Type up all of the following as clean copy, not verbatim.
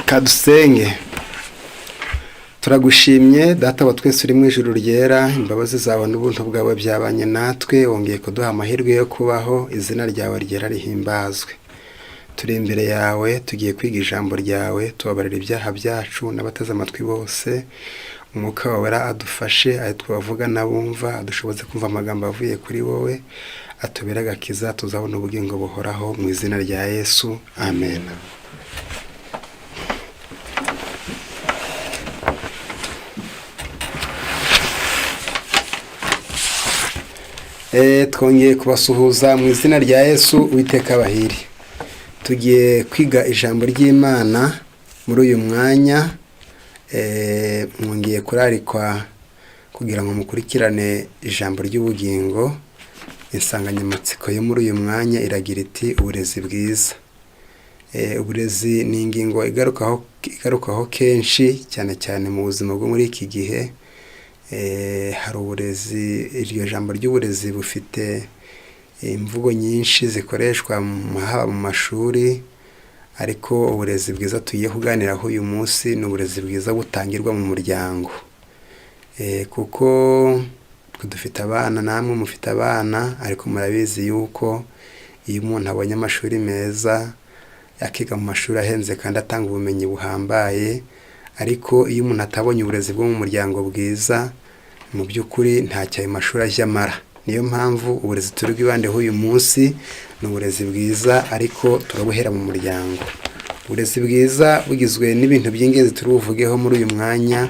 Kadusenge. Turagushimye Data wa twese uri mu ijuru ryera, imbabazi zawe n'ubuntu bwawe byabanye natwe, wongeye kuduha amahirwe yo kubaho, izina ryawe ryera rihimbazwe. Turi imbere yawe, tugiye kwiga ijambo ryawe, tubabarira ibyaha byacu n'abateze amatwi bose. Umwuka wawe adufashe, ayo twavuga n'abumva, adushoboze kumva amagambo avuye kuri wowe, atubere agakiza, tuzabona ubugingo buhoraho mu izina rya Yesu, amen. Twongeye kubasuhuza mu izina rya Yesu. Uwiteka abahire. Tugiye kwiga ijambo ry'Imana muri uyu mwanya. Mwongeye kurarikwa kugira ngo mukurikirane ijambo ry'ubugingo. Insanganyamatsiko yo muri uyu mwanya iragira iti: "Uburezi bwiza." Uburezi ni ingingo igarukaho kenshi, cyane cyane mu buzima bwo muri iki gihe. Hari uburezi, iryo jambo ry'uburezi bufite imvugo nyinshi zikoreshwa haba mu mashuri, ariko uburezi bwiza tugiye kuganiraho uyu munsi ni uburezi bwiza butangirwa mu muryango, kuko twe dufite abana, namwe mufite abana, ariko murabizi yuko iyo umuntu abonye amashuri meza, akiga mu mashuri ahenze kandi atanga ubumenyi buhambaye, ariko iyo umuntu atabonye uburezi bwo mu muryango bwiza, mu by'ukuri ntacyo ayo mashuri ajya amara. Niyo mpamvu uburezi turi bwibandeho uyu munsi ni uburezi bwiza, ariko turabuhera mu muryango. Uburezi bwiza bugizwe n'ibintu by'ingenzi turi buvugeho muri uyu mwanya.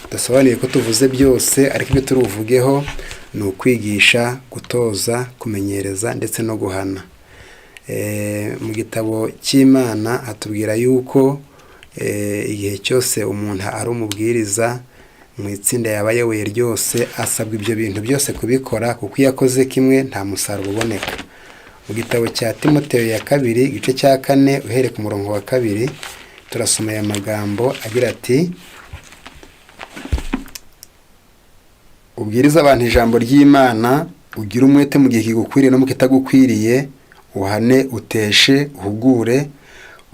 Bidasobanuye ko tuvuze byose, ariko ibyo turi buvugeho ni ukwigisha, gutoza, kumenyereza ndetse no guhana. Mu gitabo cy'Imana hatubwira yuko igihe cyose umuntu ari umubwiriza mu itsinda yaba ayoboye ryose, asabwa ibyo bintu byose kubikora, kuko iyo akoze kimwe nta musaruro uboneka. Mu gitabo cya Timoteyo ya kabiri, igice cya 4, uhereye ku murongo wa 2, turasoma aya magambo agira ati: "Ubwirize abantu ijambo ry'Imana, ugire umwete mu gihe kigukwiriye no mu kitagukwiriye, uhane, uteshe, uhugure,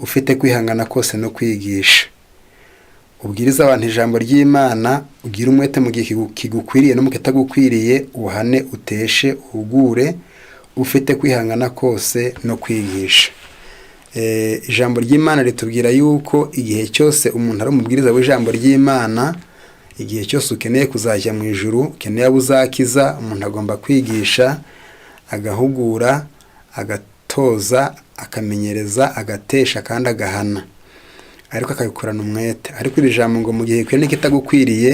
ufite kwihangana kose no kwigisha." Ubwirize abantu ijambo ry'Imana, ugire umwete mu gihe kigukwiriye no mu kitagukwiriye, uhane, uteshe, uhugure, ufite kwihangana kose no kwigisha. Ijambo ry'Imana ritubwira yuko igihe cyose umuntu ari umubwiriza w'ijambo ry'Imana, igihe cyose ukeneye kuzajya mu ijuru, ukeneye abo uzakiza, umuntu agomba kwigisha, agahugura, agatoza, akamenyereza, agatesha kandi agahana, ariko akabikorana umwete. Ariko iri jambo ngo mu gihe gikwiye n'ikitagukwiriye,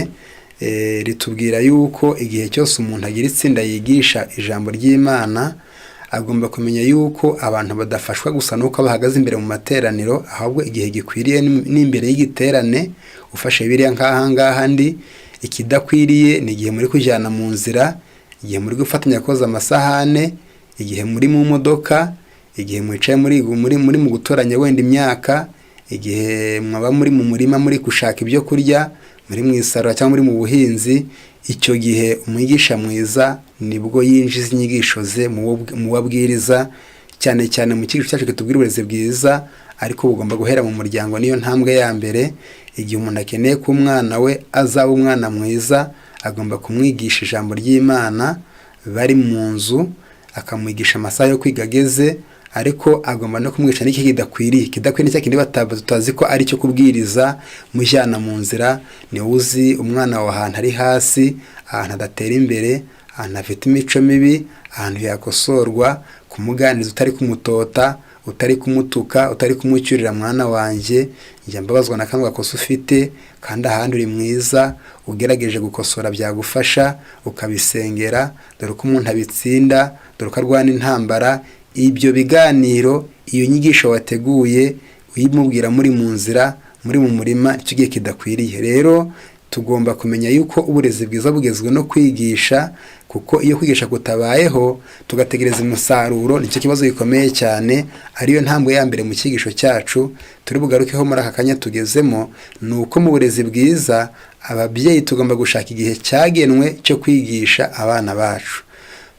ritubwira yuko igihe cyose umuntu agira itsinda yigisha ijambo ry'Imana, agomba kumenya yuko abantu badafashwa gusa nuko bahagaze imbere mu materaniro, ahubwo igihe gikwiriye n'imbere y'igiterane. Ufashe biriya nk'aha ngaha ndi, ikidakwiriye ni igihe muri kujyana mu nzira, igihe muri gufatanya koza amasahane, igihe muri mu modoka, igihe mwicaye muri mu gutoranya wenda imyaka, igihe mwaba muri mu murima muri gushaka ibyo kurya, muri mu isarura cyangwa muri mu buhinzi. Icyo gihe umwigisha mwiza nibwo yinjiza inyigisho ze mu bo abwiriza, cyane cyane mu cyigisho cyacu kitubwira uburezi bwiza, ariko bugomba guhera mu muryango. Niyo ntambwe ya mbere. Igihe umuntu akeneye ko umwana we azaba umwana mwiza, agomba kumwigisha ijambo ry'Imana bari mu nzu, akamwigisha amasaha yo kwiga ageze, ariko agomba no kumwigisha n'iki kidakwiriye. Kidakwiriye cya kindi tutazi ko ari cyo kubwiriza mujyana mu nzira. Ni uzi umwana wawe ahantu ari hasi, ahantu adatera imbere, ahantu afite imico mibi, ahantu yakosorwa, kumuganiriza utari kumutota, utari kumutuka, utari kumucyurira: "Mwana wanjye, njya mbabazwa na kamwe gakosa ufite, kandi ahandi uri mwiza, ugerageje gukosora byagufasha, ukabisengera. Dore uko umuntu abitsinda, dore uko arwana intambara." Ibyo biganiro, iyo nyigisho wateguye, uyimubwira muri mu nzira, muri mu murima, icyo gihe kidakwiriye. Rero tugomba kumenya yuko uburezi bwiza bugezwe no kwigisha, kuko iyo kwigisha kutabayeho tugategereza umusaruro, nicyo kibazo gikomeye cyane. Ariyo ntambwe ya mbere mu cyigisho cyacu turi bugarukeho muri aka kanya tugezemo, ni uko mu burezi bwiza ababyeyi tugomba gushaka igihe cyagenwe cyo kwigisha abana bacu.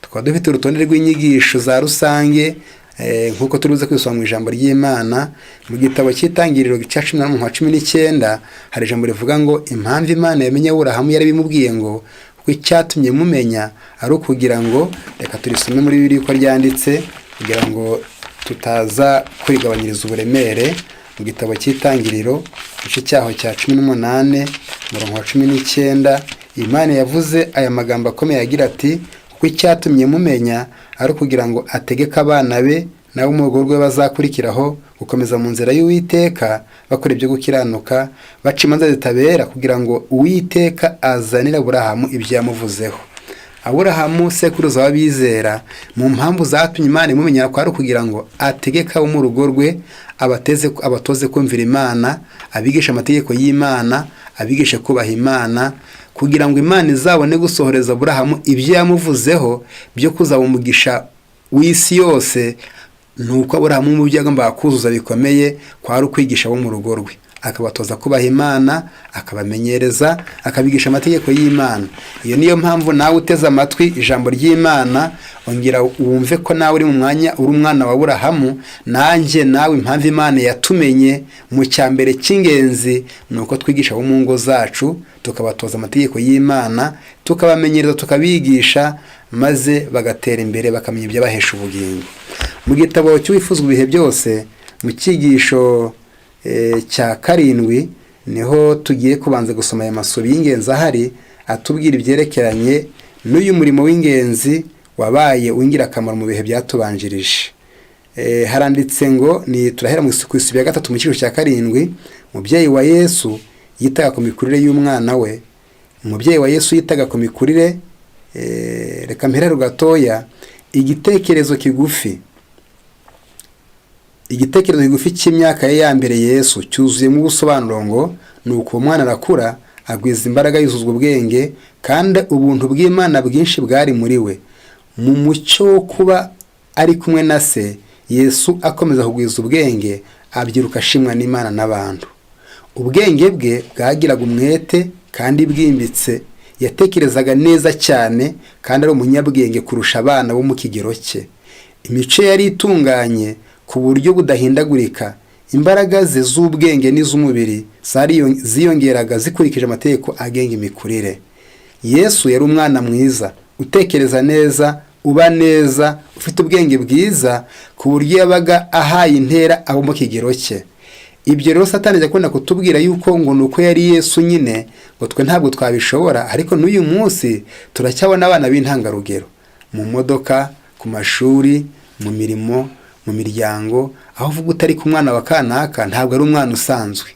Tukaba dufite urutonde rw'inyigisho za rusange. Nk'uko turuze kwisoma mu ijambo ry'Imana mu gitabo cy'Itangiriro cya 11:19, hari ijambo rivuga ngo impamvu Imana yamenye Aburahamu yari bimubwiye ngo kuko icyatumye mumenya ari ukugira ngo, reka turisome muri Bibiliya uko ryanditse kugira ngo tutaza kurigabanyiriza uburemere. Mu gitabo cy'Itangiriro, igice cyaho cya 18, umurongo wa 19, Imana yavuze aya magambo akomeye agira ati: "Kuko icyatumye mumenya ari ukugira ngo ategeke abana be nabo mu rugo rwe bazakurikiraho gukomeza mu nzira y'Uwiteka, bakora ibyo gukiranuka, baca imanza zitabera, kugira ngo Uwiteka azanire Aburahamu ibyo yamuvuzeho." Aburahamu, sekuruza w'abizera, mu mpamvu zatumye Imana imumenya ko ari ukugira ngo ategeke abo mu rugo rwe, abateze, abatoze kumvira Imana, abigishe amategeko y'Imana, abigishe kubaha Imana, kugira ngo Imana izabone gusohoreza Aburahamu ibyo yamuvuzeho byo kuzaba umugisha w'isi yose. Ni uko Aburahamu mu byo yagombaga kuzuza bikomeye kwari ukwigisha abo mu rugo rwe, akabatoza kubaha Imana, akabamenyereza, akabigisha amategeko y'Imana. Iyo niyo mpamvu nawe uteze amatwi ijambo ry'Imana, ongera wumve ko nawe uri mu mwanya, uri umwana wa Aburahamu. Nanjye nawe, impamvu Imana yatumenye mu cya mbere cy'ingenzi ni uko twigisha abo mu ngo zacu, tukabatoza amategeko y'Imana, tukabamenyereza, tukabigisha, maze bagatera imbere, bakamenya ibyabahesha ubugingo. Mu gitabo cy'Uwifuzwa ibihe byose, mu cyigisho cya karindwi, niho tugiye kubanza gusoma aya masubi y'ingenzi ahari atubwira ibyerekeranye n'uyu murimo w'ingenzi wabaye uw'ingirakamaro mu bihe byatubanjirije. Haranditse ngo ni turahera mu ku isubi ya gatatu mu cyigisho cya karindwi. Umubyeyi wa Yesu yitaga ku mikurire y'umwana we. Umubyeyi wa Yesu yitaga ku mikurire. Reka mpere gatoya. Igitekerezo kigufi cy'imyaka ye ya mbere Yesu cyuzuyemo ubusobanuro ngo: "Nuko uwo mwana arakura, agwiza imbaraga, yuzuzwa ubwenge, kandi ubuntu bw'Imana bwinshi bwari muri we." Mu mucyo wo kuba ari kumwe na se, Yesu akomeza kugwiza ubwenge, abyiruka ashimwa n'Imana n'abantu. Ubwenge bwe bwagiraga umwete kandi bwimbitse. Yatekerezaga neza cyane kandi ari umunyabwenge kurusha abana bo mu kigero cye. Imico yari itunganye ku buryo budahindagurika. Imbaraga ze z'ubwenge n'iz'umubiri ziyongeraga zikurikije amategeko agenga imikurire. Yesu yari umwana mwiza, utekereza neza, uba neza, ufite ubwenge bwiza, ku buryo yabaga ahaye intera abo mu kigero cye. Ibyo rero Satani ajya akunda kutubwira yuko ngo ni uko yari Yesu nyine, ngo twe ntabwo twabishobora. Ariko n'uyu munsi turacyabona abana b'intangarugero mu modoka, ku mashuri, mu mirimo, mu miryango, aho uvuga utari ku mwana wa kanaka ntabwo ari umwana usanzwe.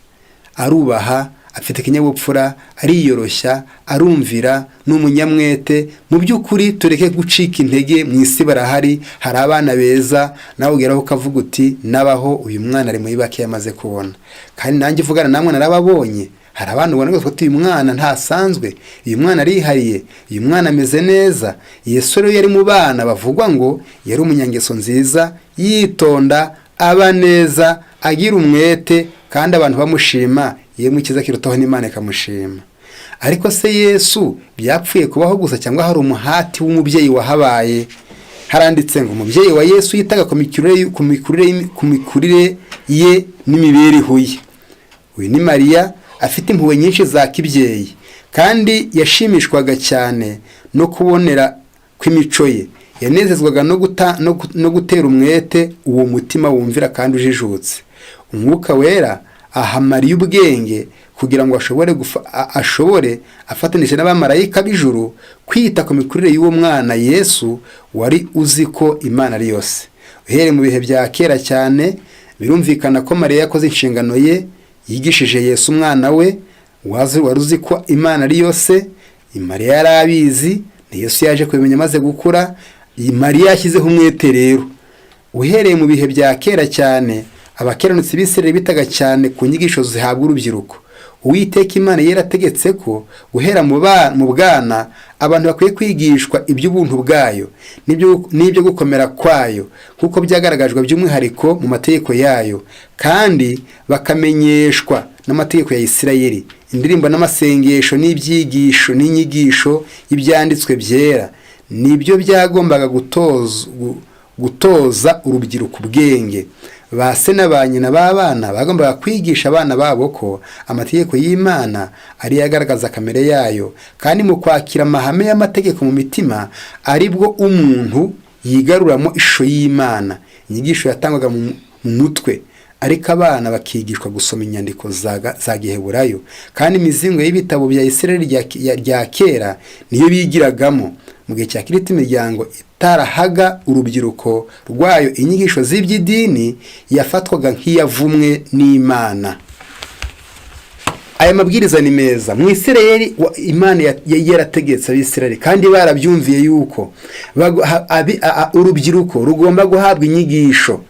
Arubaha, afite ikinyabupfura, ariyoroshya, arumvira, ni umunyamwete. Mu by'ukuri tureke gucika intege, mu isi barahari, hari abana beza. Nawe ugeraho ukavuga uti: "Nabaho, uyu mwana ari muri bake yamaze kubona." Kandi nanjye uvugana namwe narababonye. Hari abana ubona ko uyu mwana ntasanzwe, uyu mwana arihariye, uyu mwana ameze neza. Yesu rero yari mu bana bavugwa ngo yari umunyangeso nziza, yitonda, aba neza, agira umwete, kandi abantu bamushima. Yemwe, icyiza kirutaho n'Imana ikamushima. Ariko se Yesu byapfuye kubaho gusa, cyangwa hari umuhati w'umubyeyi wahabaye? Haranditse ngo umubyeyi wa Yesu yitaga ku mikurire ye n'imibereho ye. Uyu ni Mariya, afite impuhwe nyinshi za kibyeyi, kandi yashimishwaga cyane no kubonera kw'imico ye. Yanezezwaga no gutera umwete uwo mutima wumvira kandi ujijutse. Umwuka Wera aha Mariya ubwenge kugira ngo ashobore afatanije n'abamarayika b'ijuru kwita ku mikurire y'uwo mwana Yesu, wari uzi ko Imana ari yose uhereye mu bihe bya kera cyane. Birumvikana ko Mariya yakoze inshingano ye, yigishije Yesu umwana we wari uzi ko Imana ari yose. Mariya yari abizi, ni Yesu yaje kubimenya amaze gukura. Mariya yashyizeho umwete rero. Uhereye mu bihe bya kera cyane, abakiranutsi b'Isirayeli bitaga cyane ku nyigisho zihabwa urubyiruko. Uwiteka Imana yarategetse ko guhera mu bwana abantu bakwiye kwigishwa iby'ubuntu bwayo n'ibyo gukomera kwayo, nk'uko byagaragajwe by'umwihariko mu mategeko yayo, kandi bakamenyeshwa n'amategeko ya Isirayeli, indirimbo n'amasengesho n'ibyigisho n'inyigisho y'ibyanditswe byera. Nibyo byagombaga Gutoza urubyiruko ubwenge. Ba se na ba nyina b'abana bagombaga kwigisha abana babo ko amategeko y'Imana ariyo agaragaza kamere yayo, kandi mu kwakira amahame y'amategeko mu mitima aribwo umuntu yigaruramo ishusho y'Imana. Inyigisho yatangwaga mu mutwe, ariko abana bakigishwa gusoma inyandiko za giheburayo, kandi imizingo y'ibitabo bya Isirayeli rya kera niyo bigiragamo. Mu gihe cya Kristo, imiryango itarahaga urubyiruko rwayo inyigisho z'iby'idini yafatwaga nk'iyavumwe n'Imana. Aya mabwiriza ni meza. Mu Isirayeli, Imana yarategetse Abisirayeli, kandi barabyumviye, yuko urubyiruko rugomba guhabwa inyigisho,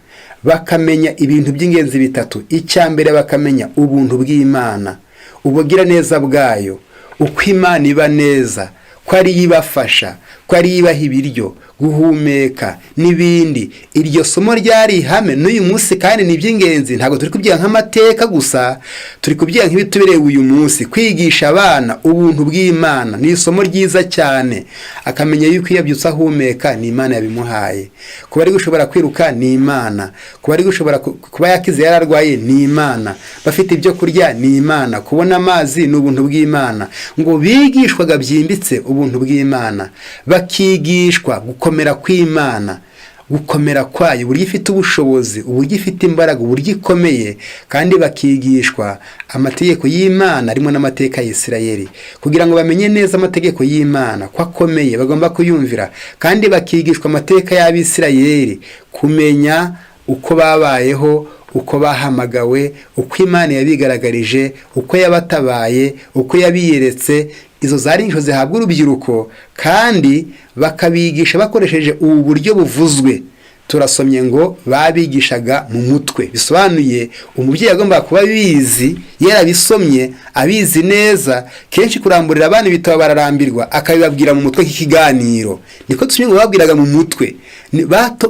bakamenya ibintu by'ingenzi bitatu. Icya mbere, bakamenya ubuntu bw'Imana, ubugiraneza bwayo, uko Imana iba neza, ko ariyo ibafasha, ko ariyo ibaha ibiryo, guhumeka n'ibindi. Iryo somo ryari ihame n'uyu munsi kandi ni iby'ingenzi. Ntabwo turi kubyiga nk'amateka gusa, turi kubyiga nk'ibitubereye uyu munsi. Kwigisha abana ubuntu bw'Imana ni isomo ryiza cyane, akamenya yuko iyo abyutse ahumeka ni Imana yabimuhaye, kuba ari gushobora kwiruka ni Imana, kuba ari gushobora kuba yakize yararwaye ni Imana, bafite ibyo kurya ni Imana, kubona amazi ni ubuntu bw'Imana. Ngo bigishwaga byimbitse ubuntu bw'Imana, bakigishwa gukomera kw'Imana, gukomera kwayo, uburyo ifite ubushobozi, uburyo ifite imbaraga, uburyo ikomeye, kandi bakigishwa amategeko y'Imana arimo n'amateka ya Isirayeli, kugira ngo bamenye neza amategeko y'Imana ko akomeye, bagomba kuyumvira, kandi bakigishwa amateka y'Abisirayeli, kumenya uko babayeho, uko bahamagawe, uko Imana yabigaragarije, uko yabatabaye, uko yabiyeretse. Izo zari inyigisho zihabwa urubyiruko, kandi bakabigisha bakoresheje ubu buryo buvuzwe. Turasomye ngo babigishaga mu mutwe, bisobanuye umubyeyi agomba kuba abizi, yarabisomye, abizi neza. Kenshi kuramburira abana ibitabo bararambirwa, akabibabwira mu mutwe k'ikiganiro. Niko tusomye ngo babwiraga mu mutwe.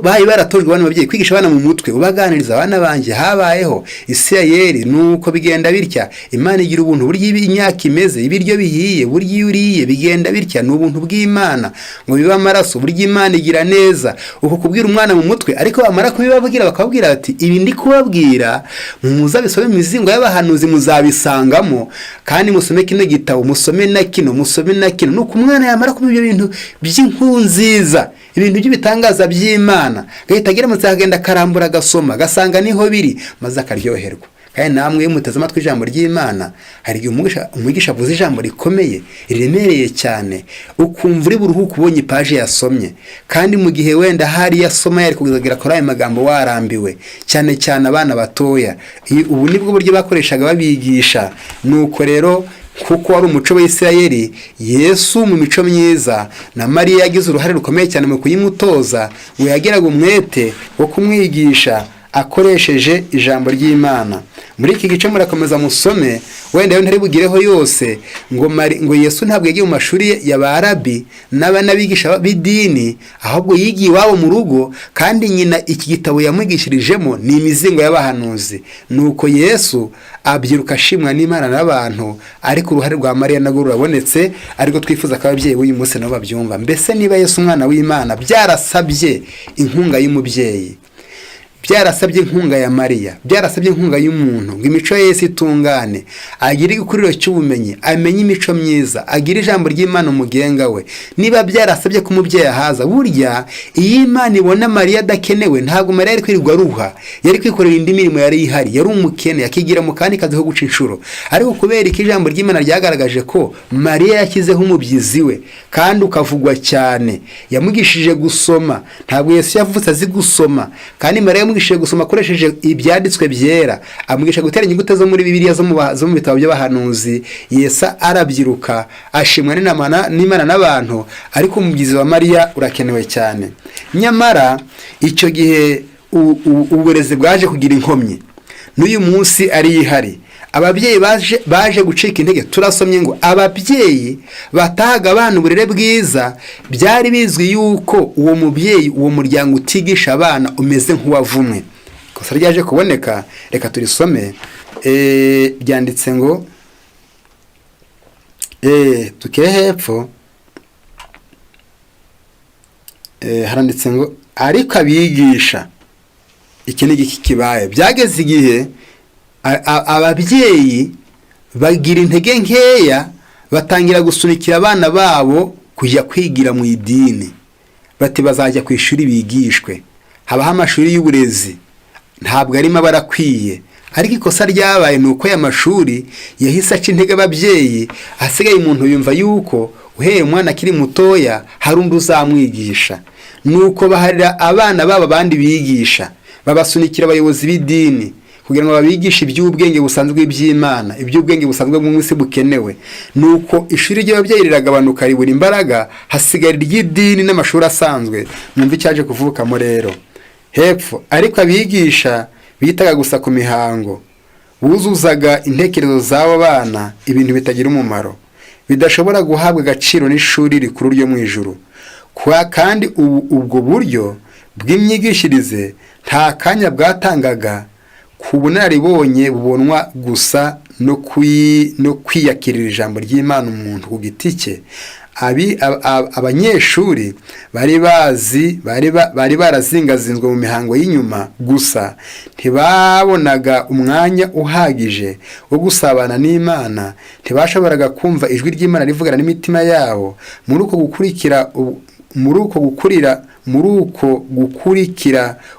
Bari baratojwe abana, babyeyi kwigisha abana mu mutwe, ubaganiriza: "Abana banjye, habayeho Isirayeli, nuko bigenda bitya. Imana igira ubuntu, burya imyaka imeze, ibiryo bihiye, burya iyo uriye bigenda bitya, ni ubuntu bw'Imana, ngo bibe amaraso, burya Imana igira neza." Uko kubwira umwana mu mutwe, ariko bamara kubibabwira bakababwira bati: "Ibi ndi kubabwira muzabisome mu mizingo y'abahanuzi, muzabisangamo, kandi musome kino gitabo, musome na kino, musome na kino." Nuko umwana yamara kuba ibyo bintu by'inkuru nziza, ibintu by'ibitangaza by'Imana, agahita agira amatsi, akagenda akarambura, agasoma, agasanga niho biri, maze akaryoherwa. Kandi namwe iyo muteze amatwi ijambo ry'Imana, hari igihe umwigisha avuze ijambo rikomeye, riremereye cyane, ukumva uri buruhuke ubonye ipaji yasomye, kandi mu gihe wenda hari yasoma yari kugera kuri ayo magambo warambiwe, cyane cyane abana batoya. Ubu nibwo buryo bakoreshaga babigisha. Nuko rero, kuko wari umuco w'Isirayeli, Yesu mu mico myiza na Mariya yagize uruhare rukomeye cyane mu kuyimutoza. Ngo yagiraga umwete wo kumwigisha akoresheje ijambo ry'Imana. Muri iki gice murakomeza musome, wenda yo ntari bugireho yose. Ngo Yesu ntabwo yagiye mu mashuri ya ba rabi n'abigisha b'idini, ahubwo yigiye iwabo mu rugo, kandi nyina iki gitabo yamwigishirijemo ni imizingo y'abahanuzi. Nuko Yesu abyiruka ashimwa n'Imana n'abantu, ariko uruhare rwa Mariya narwo rurabonetse, ariko twifuza ko ababyeyi b'uyu munsi nabo babyumva. Mbese niba Yesu umwana w'Imana byarasabye inkunga y'umubyeyi, byarasabye inkunga ya Mariya, byarasabye inkunga y'umuntu ngo imico ye Yesu itungane, agire igikuriro cy'ubumenyi, amenye imico myiza, agire ijambo ry'Imana umugenga we, niba byarasabye ko umubyeyi ahaza, burya iyo Imana ibona Mariya adakenewe, ntabwo Mariya yari kwirirwa aruha, yari kwikorera indi mirimo yari ihari. Yari umukene, yakigira mu kandi kazi ko guca inshuro. Ariko kubera ko ijambo ry'Imana ryagaragaje ko Mariya yashyizeho umubyizi we kandi ukavugwa cyane, yamwigishije gusoma. Ntabwo Yesu yavutse azi gusoma, kandi Mariya yamwigishije gusoma akoresheje ibyanditswe byera, amwigisha gutera inyuguti zo muri Bibiliya, zo mu bitabo by'abahanuzi. Yesu arabyiruka ashimwa n'Imana n'abantu, ariko umubyizi wa Mariya urakenewe cyane. Nyamara icyo gihe uburezi bwaje kugira inkomyi, n'uyu munsi ari ihari. Ababyeyi baje gucika intege. Turasomye ngo ababyeyi batahaga abana uburere bwiza, byari bizwi yuko uwo mubyeyi, uwo muryango utigisha abana umeze nk'uwavumwe. Ikosa ryaje kuboneka, reka turisome. Byanditse ngo tukere hepfo, haranditse ngo Ariko abigisha, iki ni igiki kibaye? Byageze igihe ababyeyi bagira intege nkeya, batangira gusunikira abana babo kujya kwigira mu idini, bati bazajya ku ishuri bigishwe. Habaho amashuri y'uburezi, ntabwo arimo barakwiye. Ariko ikosa ryabaye ni uko aya mashuri yahise aca intege ababyeyi. Ahasigaye umuntu yumva yuko uhereye umwana akiri mutoya hari undi uzamwigisha, nuko baharira abana babo abandi bigisha, babasunikira abayobozi b'idini kugira ngo babigishe iby'ubwenge busanzwe by'Imana, iby'ubwenge busanzwe mu isi bukenewe. Nuko ishuri ry'ababyeyi riragabanuka, ribura imbaraga, hasigara iry'idini n'amashuri asanzwe. Mwumva icyaje kuvukamo rero hepfo. Ariko abigisha bitaga gusa ku mihango, buzuzaga intekerezo z'abo bana ibintu bitagira umumaro, bidashobora guhabwa agaciro n'ishuri rikuru ryo mu ijuru. Kwa kandi ubu ubwo buryo bw'imyigishirize nta kanya bwatangaga ku bunararibonye bubonwa gusa no kwiyakirira ijambo ry'Imana umuntu ku giti cye. Abanyeshuri bari bazi bari barazingazinzwe mu mihango y'inyuma gusa, ntibabonaga umwanya uhagije wo gusabana n'Imana, ntibashoboraga kumva ijwi ry'Imana rivugana n'imitima yabo. Muri uko gukurikira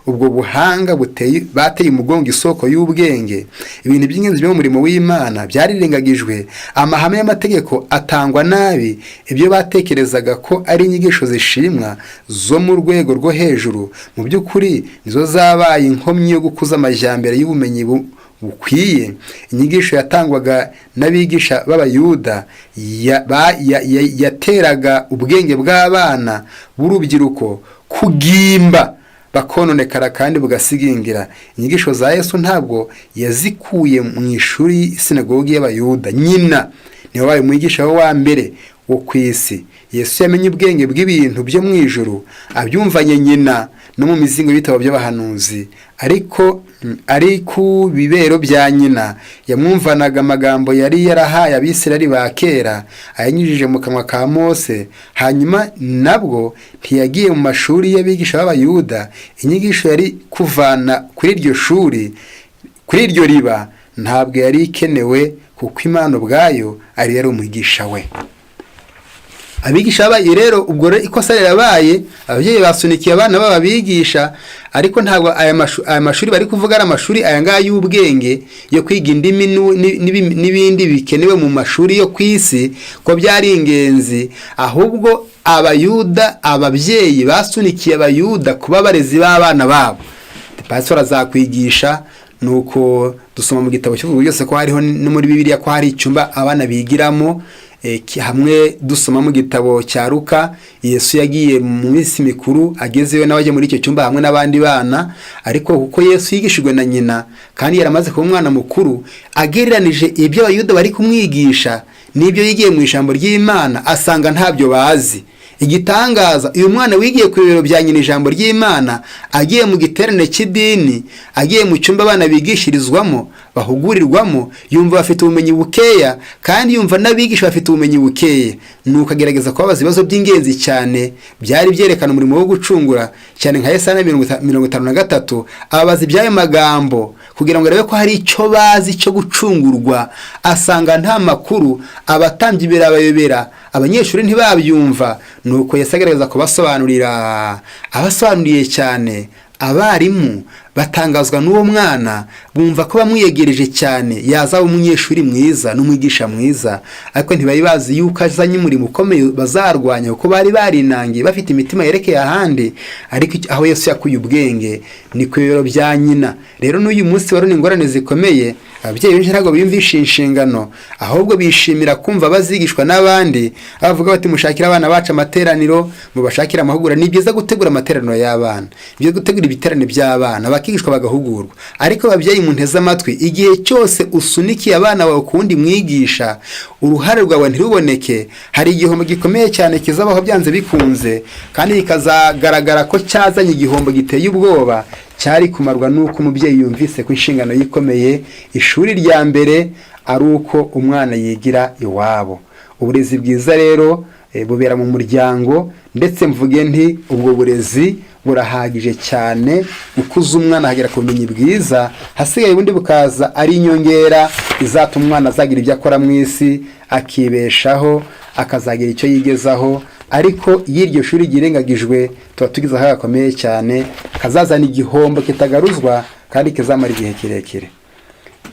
ubwo buhanga buteye, bateye umugongo isoko y'ubwenge. Ibintu by'ingenzi byo mu murimo w'Imana byarirengagijwe, amahame y'amategeko atangwa nabi. Ibyo batekerezaga ko ari inyigisho zishimwa zo mu rwego rwo hejuru, mu by'ukuri nizo zabaye inkomyi yo gukuza amajyambere y'ubumenyi bukwiye. Inyigisho yatangwaga n'abigisha b'Abayuda yateraga ubwenge bw'abana b'urubyiruko kugimba, bakononekara kandi bugasigingira. Inyigisho za Yesu ntabwo yazikuye mu ishuri sinagogi y'Abayuda. Nyina niwe wabaye umwigisha we wa mbere wo ku isi. Yesu yamenye ubwenge bw'ibintu byo mu ijuru abyumvanye nyina no mu mizingo y'ibitabo by'abahanuzi. Ariko ari ku bibero bya nyina yamwumvanaga amagambo yari yarahaye Abisirayeli ba kera ayanyujije mu kanwa ka Mose. Hanyuma nabwo ntiyagiye mu mashuri y'abigisha b'Abayuda. Inyigisho yari kuvana kuri iryo shuri, kuri iryo riba, ntabwo yari ikenewe, kuko Imana ubwayo ari yari umwigisha we. Abigisha babaye rero, ubwo rero ikosa rirabaye, ababyeyi basunikiye abana b'ababigisha. Ariko ntabwo aya mashuri bari kuvuga ari amashuri aya ngaya y'ubwenge yo kwiga indimi n'ibindi bikenewe mu mashuri yo ku isi, ko byari ingenzi. Ahubwo Abayuda, ababyeyi basunikiye Abayuda kuba abarezi b'abana babo. Pasitori azakwigisha. Nuko dusoma mu gitabo cy'uvuga byose ko hariho no muri Bibiliya ko hari icyumba abana bigiramo. Hamwe dusoma mu gitabo cya Luka, Yesu yagiye mu minsi mikuru, agezeyo nawe ajya muri icyo cyumba hamwe n'abandi bana. Ariko kuko Yesu yigishijwe na nyina kandi yaramaze kuba umwana mukuru, agereranije ibyo Abayuda bari kumwigisha n'ibyo yigiye mu ijambo ry'Imana, asanga ntabyo bazi. Igitangaza, uyu mwana wigiye ku bibero bya nyina ijambo ry'Imana, agiye mu giterane cy'idini, agiye mu cyumba abana bigishirizwamo, bahugurirwamo, yumva bafite ubumenyi bukeya, kandi yumva n'abigisha bafite ubumenyi bukeya. Nuko agerageza kubabaza ibibazo by'ingenzi cyane byari byerekana umurimo wo gucungura, cyane nka Yesaya 53, ababaza iby'ayo magambo kugira ngo arebe ko hari icyo bazi cyo gucungurwa. Asanga nta makuru. Abatambyi birabayobera, abanyeshuri ntibabyumva. Nuko Yesu agerageza kubasobanurira. Abasobanuriye cyane, abarimu batangazwa n'uwo mwana, bumva ko bamwiyegereje cyane yazaba umunyeshuri mwiza n'umwigisha mwiza. Ariko ntibari bazi yuko azanye umurimo ukomeye bazarwanya, kuko bari barinangiye, bafite imitima yerekeye ahandi. Ariko aho Yesu yakuye ubwenge ni ku bibero bya nyina. Rero n'uyu munsi wari ingorane zikomeye. Ababyeyi benshi ntabwo biyumvisha inshingano, ahubwo bishimira kumva bazigishwa n'abandi. Bavuga bati: "Mushakire abana bacu amateraniro, mubashakire amahugurwa." Ni byiza gutegura amateraniro y'abana, ni byiza gutegura ibiterane by'abana, bakigishwa, bagahugurwa. Ariko ababyeyi munteze amatwi, igihe cyose usunikiye abana bawe ku wundi mwigisha, uruhare rwawe ntiruboneke, hari igihombo gikomeye cyane kizabaho byanze bikunze, kandi bikazagaragara ko cyazanye igihombo giteye ubwoba cyari kumarwa n'uko umubyeyi yumvise ko inshingano yikomeye, ishuri rya mbere ari uko umwana yigira iwabo. Uburezi bwiza rero bubera mu muryango, ndetse mvuge nti ubwo burezi Burahagije cyane gukuza umwana akagera ku bumenyi bwiza. Hasigaye ubundi bukaza ari inyongera izatuma umwana azagira ibyo akora mu isi, akibeshaho, akazagira icyo yigezaho. Ariko iyo iryo shuri ryirengagijwe, tuba tugize aho gakomeye cyane kazazana igihombo kitagaruzwa kandi kizamara igihe kirekire.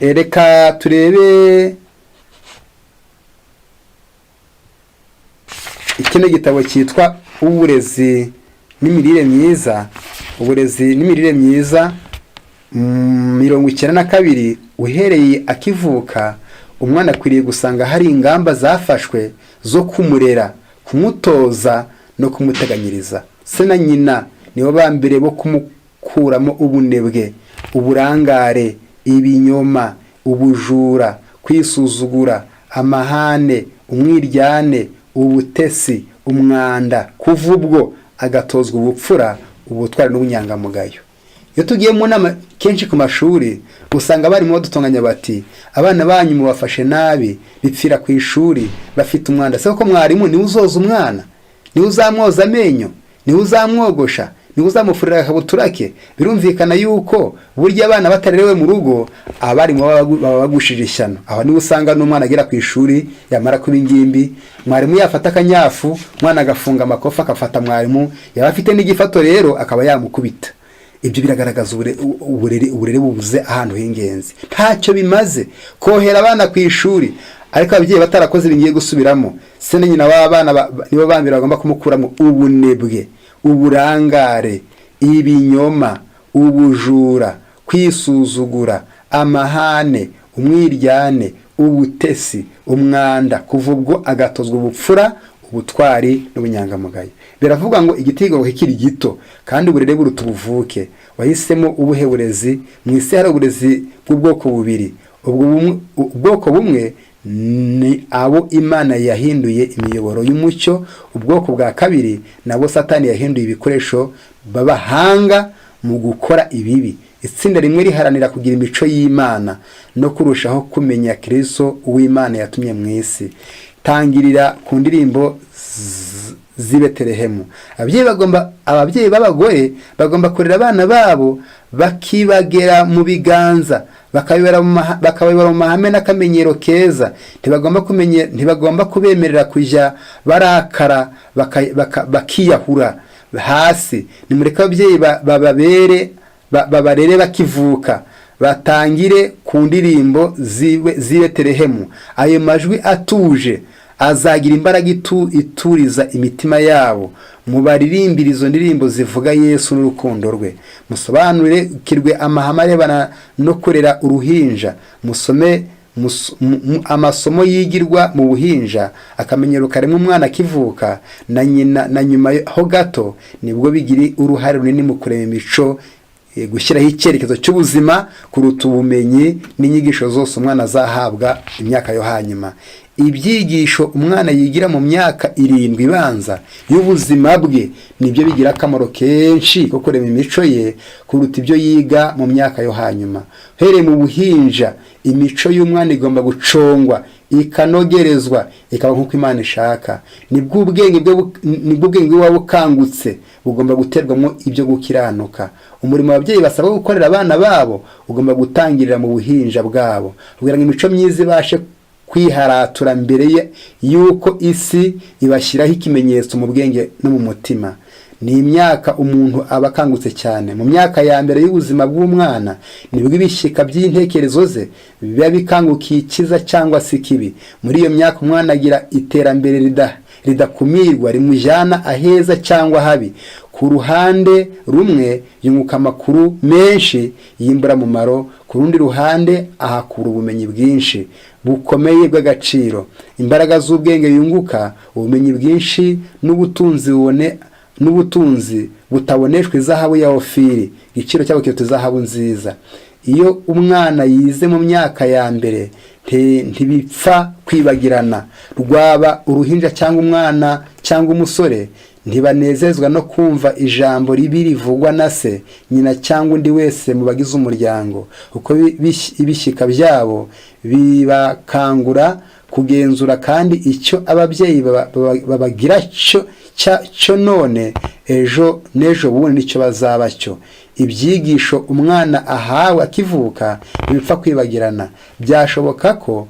Reka turebe ikindi gitabo cyitwa Uburezi n'imirire myiza. Uburezi n'imirire myiza, 92. Uhereye akivuka, umwana akwiriye gusanga hari ingamba zafashwe zo kumurera, kumutoza no kumuteganyiriza. Se na nyina nibo ba mbere bo kumukuramo ubunebwe, uburangare, ibinyoma, ubujura, kwisuzugura, amahane, umwiryane, ubutesi, umwanda. Kuva ubwo agatozwa ubupfura, ubutwari n'ubunyangamugayo. Iyo tugiye mu nama kenshi ku mashuri, usanga abarimu badutonganya bati: "Abana banyu mubafashe nabi, bipfira ku ishuri, bafite umwanda." Se koko mwarimu niwe uzoza umwana? Niwe uzamwoza amenyo? Niwe uzamwogosha? Niwe uzamufurira agakabutura ke? Birumvikana yuko burya abana batarerewe mu rugo, abarimu baba bagushije ishyano. Aho niwe usanga n'umwana agera ku ishuri, yamara kuba ingimbi, mwarimu yafata akanyafu, umwana agafunga amakofi, agafata mwarimu, yaba afite n'igifato rero akaba yamukubita. Ibyo biragaragaza uburere bubuze ahantu h'ingenzi. Ntacyo bimaze kohera abana ku ishuri ariko ababyeyi batarakoze. Bingiye gusubiramo, se na nyina w'abana nibo ba mbere bagomba kumukuramo ubunebwe, uburangare, ibinyoma, ubujura, kwisuzugura, amahane, umwiryane, ubutesi, umwanda. Kuva ubwo agatozwa ubupfura, ubutwari n'ubunyangamugayo. Biravuga ngo igiti kigororoka kikiri gito, kandi uburere buruta ubuvuke. Wahisemo ubuhe burezi? Mu isi hari uburezi bw'ubwoko bubiri. Ubwoko bumwe ni abo Imana yahinduye imiyoboro y'umucyo. Ubwoko bwa kabiri nabo Satani yahinduye ibikoresho b'abahanga mu gukora ibibi. Itsinda rimwe riharanira kugira imico y'Imana no kurushaho kumenya Kristo uw'Imana yatumye mu isi. Tangirira ku ndirimbo z'i Betelehemu. Ababyeyi b'abagore bagomba kurera abana babo bakibagera mu biganza, bakabibera mu mahame n'akamenyero keza. Ntibagomba kubemerera kujya barakara bakiyahura hasi. Nimureke ababyeyi babarere bakivuka, batangire ku ndirimbo z'i Betelehemu. Ayo majwi atuje azagira imbaraga ituriza imitima yabo. Mubaririmbire izo ndirimbo zivuga Yesu n'urukundo rwe. Musobanukirwe amahame arebana no kurera uruhinja. Musome amasomo yigirwa mu buhinja, akamenyero karemwa umwana akivuka na nyina na nyuma ho gato, nibwo bigira uruhare runini mu kurema imico, gushyiraho icyerekezo cy'ubuzima kuruta ubumenyi n'inyigisho zose umwana azahabwa imyaka yo hanyuma. Ibyigisho umwana yigira mu myaka 7 ibanza y'ubuzima bwe nibyo bigira akamaro kenshi ko kurema imico ye kuruta ibyo yiga mu myaka yo hanyuma. Uhereye mu buhinja, imico y'umwana igomba gucongwa, ikanogerezwa, ikaba nk'uko Imana ishaka. Nibwo ubwenge bwe buba bukangutse, bugomba guterwamo ibyo gukiranuka. Umurimo ababyeyi basabwa gukorera abana babo ugomba gutangirira mu buhinja bwabo, kugira ngo imico myiza ibashe kwiharatura mbere y'uko isi ibashyiraho ikimenyetso mu bwenge no mu mutima. Ni imyaka umuntu aba akangutse cyane. Mu myaka ya mbere y'ubuzima bw'umwana nibwo ibishyika by'intekerezo ze biba bikangukiye icyiza cyangwa se ikibi. Muri iyo myaka umwana agira iterambere ridakumirwa rimujyana aheza cyangwa habi. Ku ruhande rumwe yunguka amakuru menshi y'imburamumaro, ku rundi ruhande ahakura ubumenyi bwinshi bukomeye bw'agaciro. Imbaraga z'ubwenge yunguka, ubumenyi bwinshi n'ubutunzi butaboneshwa izahabu ya Ofiri, igiciro cyabo kiruta izahabu nziza. Iyo umwana yize mu myaka ya mbere, ntibipfa kwibagirana. Rwaba uruhinja cyangwa umwana cyangwa umusore, ntibanezezwa no kumva ijambo ribi rivugwa na se, nyina cyangwa undi wese mu bagize umuryango, kuko ibishyika byabo bibakangura kugenzura, kandi icyo ababyeyi babagira cyo cyo none, ejo n'ejo bundi nicyo bazaba cyo. Ibyigisho umwana ahawe akivuka ntibipfa kwibagirana. Byashoboka ko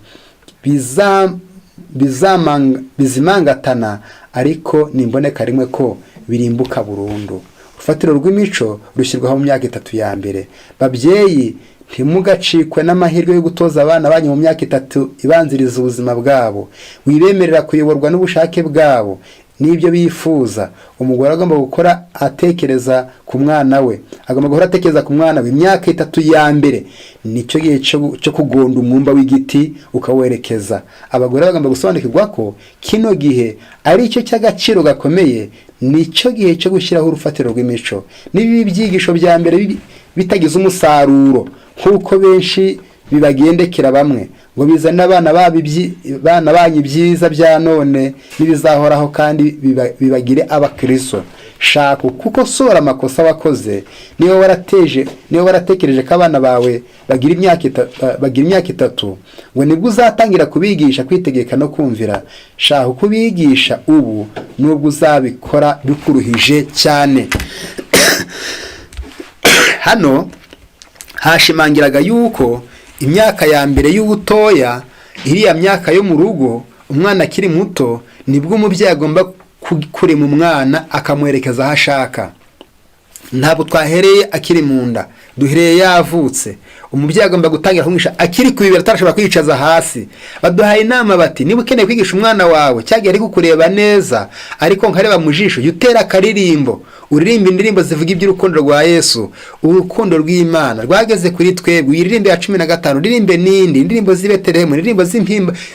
bizimangatana, ariko nimboneka rimwe ko birimbuka burundu. Urufatiro rw'imico rushyirwaho mu myaka 3 ya mbere. Babyeyi, ntimugacikwe n'amahirwe yo gutoza abana banyu mu myaka 3 ibanziriza ubuzima bwabo. Wibemerera kuyoborwa n'ubushake bwabo n'ibyo bifuza. Umugore agomba gukora atekereza ku mwana we, agomba guhora atekereza ku mwana we. Imyaka 3 ya mbere nicyo gihe cyo kugonda umwumba w'igiti ukawerekeza. Abagore bagomba gusobanukirwa ko kino gihe ari cyo cy'agaciro gakomeye, nicyo gihe cyo gushyiraho urufatiro rw'imico. Niba ibyigisho bya mbere bitagize umusaruro nk'uko benshi bibagendekera, bamwe ngo bizane abana banyu ibyiza bya none n'ibizahoraho, kandi bibagire abakristo. Shaka kuko sora amakosa wakoze. Niba warateje, niba waratekereje ko abana bawe bagira imyaka 3 ngo nibwo uzatangira kubigisha kwitegeka no kumvira, shaka kubigisha ubu, nubwo uzabikora bikuruhije cyane. Hano hashimangiraga yuko imyaka ya mbere y'ubutoya, iriya myaka yo mu rugo, umwana akiri muto, nibwo umubyeyi agomba kurema umwana akamwerekeza aho ashaka. Ntabwo twahereye akiri mu nda, duhereye yavutse. Umubyeyi agomba gutangira kumwigisha akiri ku bibero, atarashobora kwicaza hasi. Baduhaye inama bati: niba ukeneye kwigisha umwana wawe cyagiye ari kukureba neza, ariko nkareba mu jisho, jya utera akaririmbo, uririmba indirimbo zivuga iby'urukundo rwa Yesu, urukundo rw'Imana rwageze kuri twebwe. Uyiririmbe ya 15, uririmbe n'indi indirimbo z'i Betelehemu, indirimbo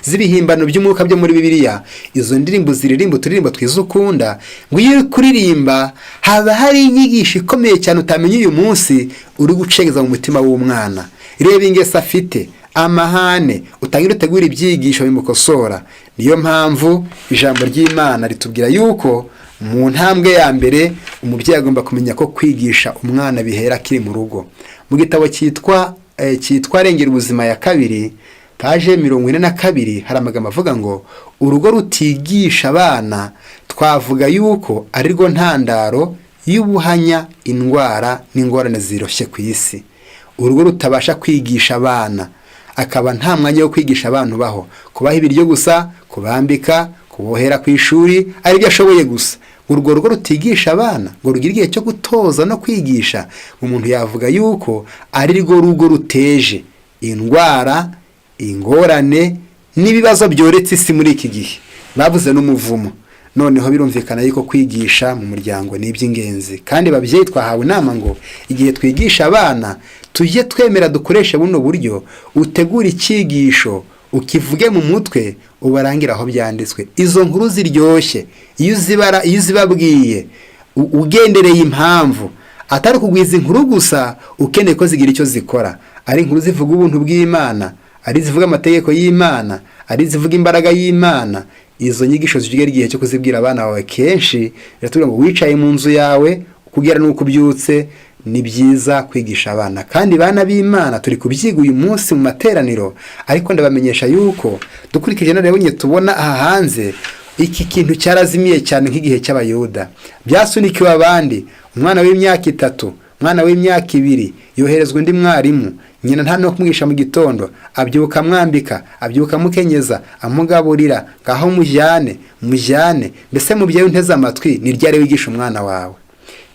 z'ibihimbano by'umwuka byo muri Bibiliya. Izo ndirimbo ziririmba uturirimbo twiza ukunda, ngo iyo uri kuririmba haba hari inyigisho ikomeye cyane utamenya uyu munsi uri gucengeza mu mutima w'umwana. Reba ingeso afite, amahane, utangire utegure ibyigisho bimukosora. Niyo mpamvu ijambo ry'Imana ritubwira yuko mu ntambwe ya mbere umubyeyi agomba kumenya ko kwigisha umwana bihera akiri mu rugo. Mu gitabo cyitwa Rengera Ubuzima ya kabiri, page 42, hari amagambo avuga ngo urugo rutigisha abana twavuga yuko ari rwo ntandaro y'ubuhanya, indwara n'ingorane ziroshye ku isi. Urugo rutabasha kwigisha abana, akaba nta mwanya wo kwigisha abana ubaho, kubaha ibiryo gusa, kubambika, kubohera ku ishuri, aribyo ashoboye gusa, urwo rugo rutigisha abana ngo rugire igihe cyo gutoza no kwigisha, umuntu yavuga yuko ari rwo rugo ruteje indwara, ingorane n'ibibazo byoretse isi muri iki gihe. Bavuze n'umuvumo. Noneho birumvikana yuko kwigisha mu muryango ni iby'ingenzi. Kandi babyeyi, twahawe inama ngo igihe twigisha abana tujye twemera dukoreshe buno buryo: utegure icyigisho, ukivuge mu mutwe, ubarangire aho byanditswe. Izo nkuru ziryoshye, iyo uzibara, iyo uzibabwiye ugendereye impamvu, atari kugwiza inkuru gusa, ukeneye ko zigira icyo zikora, ari inkuru zivuga ubuntu bw'Imana, ari izivuga amategeko y'Imana, ari izivuga imbaraga y'Imana, izo nyigisho zigera igihe cyo kuzibwira abana bawe kenshi. Biratubwira ngo wicaye mu nzu yawe, kugera n'uko ubyutse, ni byiza kwigisha abana. Kandi bana b'Imana, turi kubyiga uyu munsi mu materaniro, ariko ndabamenyesha yuko dukurikije inararibonye tubona aha hanze, iki kintu cyarazimiye cyane nk'igihe cy'Abayuda. Byasunikiwe abandi. Umwana w'imyaka 3, umwana w'imyaka 2 yoherezwa undi mwarimu, nyina nta no kumwigisha mu gitondo. Abyuka amwambika, abyuka amukenyeza, amugaburira, ngaho mujyane, mujyane. Mbese mubyeyi unteze amatwi, ni ryari wigisha umwana wawe?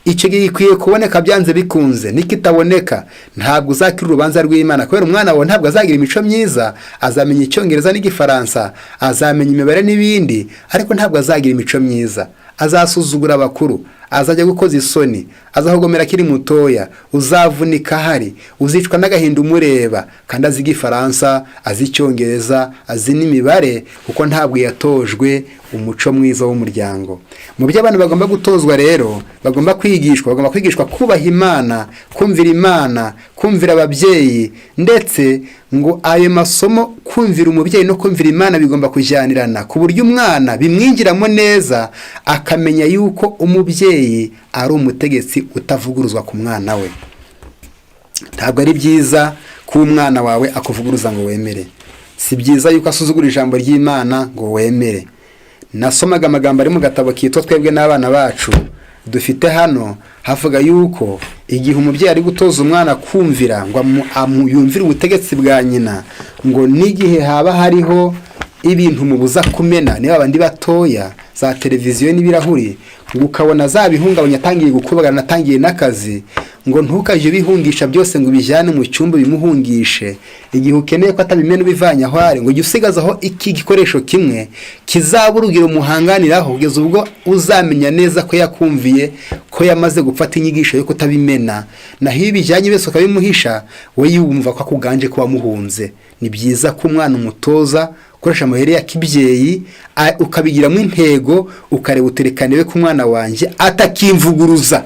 Icyo gihe gikwiye kuboneka byanze bikunze. Nikitaboneka, ntabwo uzakira urubanza rw'Imana, kubera umwana wawe ntabwo azagira imico myiza. Azamenya Icyongereza n'Igifaransa, azamenya imibare n'ibindi, ariko ntabwo azagira imico myiza. Azasuzugura abakuru, azajya gukoza isoni, azahogomera akiri mutoya. Uzavunika ahari, uzicwa n'agahinda umureba, kandi azi Igifaransa, azi Icyongereza, azi n'imibare, kuko ntabwo yatojwe umuco mwiza w'umuryango. Mu byo abantu bagomba gutozwa rero, bagomba kwigishwa, bagomba kwigishwa kubaha Imana, kumvira Imana, kumvira ababyeyi. Ndetse ngo ayo masomo, kumvira umubyeyi no kumvira Imana, bigomba kujyanirana, ku buryo umwana bimwinjiramo neza, akamenya yuko umubyeyi ari umutegetsi utavuguruzwa ku mwana we. Ntabwo ari byiza ko umwana wawe akuvuguruza ngo wemere. Si byiza yuko asuzugura ijambo ry'Imana ngo wemere. Nasomaga amagambo ari mu gatabo kitwa Twebwe n'Abana Bacu dufite hano, havuga yuko igihe umubyeyi ari gutoza umwana kumvira ngo yumvire ubutegetsi bwa nyina, ngo n'igihe haba hariho ibintu mubuza kumena, niba abandi batoya za televiziyo n'ibirahuri, ngo ukabona zabihungabanya, atangiye gukubagana, atangiye n'akazi, ngo ntukajye ubihungisha byose ngo ubijyane mu cyumba bimuhungishe. Igihe ukeneye ko atabimena ubivanye aho ari, ngo ujye usigazaho iki gikoresho kimwe kizaba urugero muhanganiraho, kugeza ubwo uzamenya neza ko yakumviye, ko yamaze gufata inyigisho yo kutabimena. Naho iyo ubijyanye byose ukabimuhisha, we yumva ko akuganje, ko wamuhunze. Ni byiza ko umwana umutoza ukoresha amayeri ya kibyeyi, ukabigiramo intego, ukareba uterekane we ko umwana wanjye atakimvuguruza.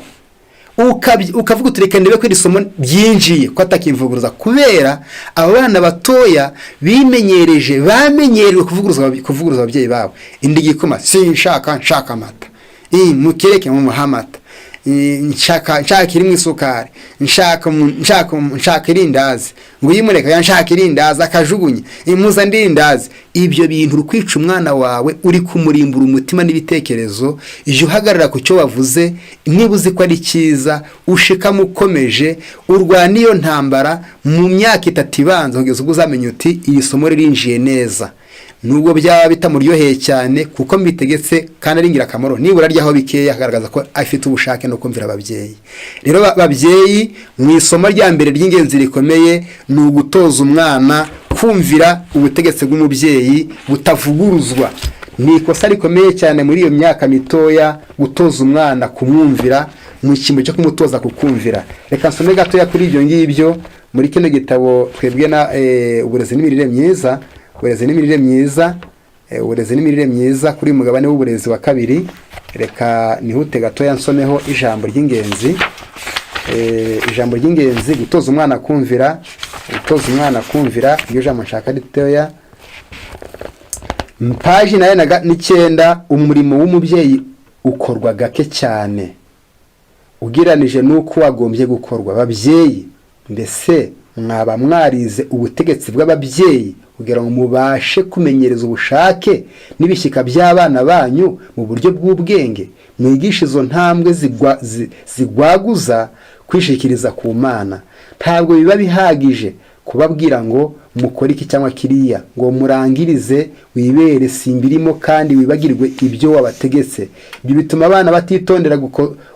Ukavuga uti: "Reka ndebe ko iri somo ryinjiye, ko atakimvuguruza," kubera abo bana batoya bimenyereje, bamenyerewe kuvuguruza ababyeyi babo. Indi gikoma sinshaka, nshaka amata. Mukireke, mumuhe amata. Nshaka irimo isukari, nshaka irindazi, ngo uyimureka ya nshaka irindazi, akajugunya imuza irindazi. Ibyo bintu uri kwica umwana wawe, uri kumurimbura umutima n'ibitekerezo. Jya uhagarara ku cyo wavuze. Niba uzi ko ari cyiza, ushikamo ukomeje, urwana iyo ntambara mu myaka 3 ibanza, kugeza ubwo uzamenya uti: "Iri somo ririnjiye neza, nubwo byaba bitamuryoheye cyane, kuko mbitegetse kandi ari ingirakamaro." Nibura aryaho bikeya, agaragaza ko afite ubushake no kumvira ababyeyi. Rero babyeyi, mu isomo rya mbere ry'ingenzi rikomeye ni ugutoza umwana kumvira ubutegetsi bw'umubyeyi butavuguruzwa. Ni ikosa rikomeye cyane muri iyo myaka mitoya gutoza umwana kumwumvira mu cyimbo cyo kumutoza kukumvira. Reka nsome gatoya kuri ibyo ngibyo muri kino gitabo Twebwe na uburezi n'imirire myiza, uburezi n'imirire myiza, uburezi n'imirire myiza, kuri uyu mugabane w'uburezi wa kabiri. Reka nihute gatoya nsomeho ijambo ry'ingenzi, ijambo ry'ingenzi: gutoza umwana kumvira, gutoza umwana kumvira. Iryo jambo nshaka ritoya, paji nayo 9. Umurimo w'umubyeyi ukorwa gake cyane ugereranije n'uko wagombye gukorwa. Babyeyi, mbese mwaba mwarize ubutegetsi bw'ababyeyi kugira ngo mubashe kumenyereza ubushake n'ibishyika by'abana banyu mu buryo bw'ubwenge? Mwigishe izo ntambwe zigwaguza kwishikiriza ku Mana. Ntabwo biba bihagije kubabwira ngo mukore iki cyangwa kiriya, ngo murangirize wibere simbirimo kandi wibagirwe ibyo wabategetse. Ibyo bituma abana batitondera